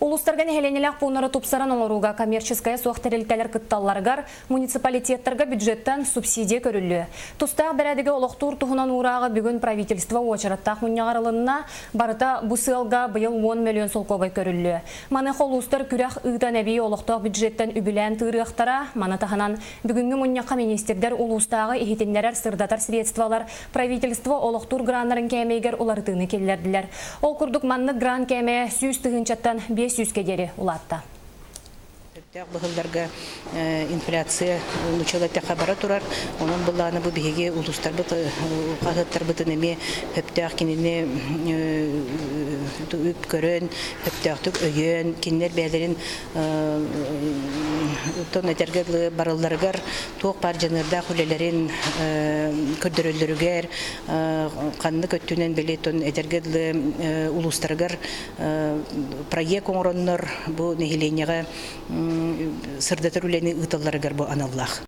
Улуустарга нэһилиэнньэлээх пууннары тупсаран оҥорууга коммерческайа суох тэрилтэлэр кытталларыгар муниципалитеттарга бюджеттан субсидия көрүллүө. Тустаах бэрээдэги олохтуур туһунан уурааҕы бүгүн правительство уочараттаах мунньаҕар ылынна. Барыта бу сыалга быйыл 10 мөлүйүөн солкуобай көрүллүө. Маныаха улуустар күрэх ыытан эбии олохтоох бюджеттан үбүлээн тыырыахтара. Маны таһынан бүгүҥҥү мунньахха министрдэр улуустааҕы иһитиннэрэр сырдатар средстволар правительство олохтуур граннарын кээмэйигэр уларытыыны киллэрдилэр. Ол курдук маннык гран кээмэйэ 100 тыһыынчаттан 500-кэ диэри улаатта. Сөптөөх быһылларга инфляция нучала бара турар. Онон буллааны бу биһиги улуустарбыт хаһыаттарбытын эмиэ сөптөөх кинини үп көрөн, сөптөөхтүк өйөөн, кинилэр бэйэлэрин тон этэргэ барылларыгар туох баар дьаныардаах үлэлэрин көрдөрөллөрүгэр ханнык өттүнэн били тон этэргэ улуустарыгар проект оҥороннор бу нэһилиэнньэҕэ сырдатар үлэни ыыталларыгар бу аналлаах.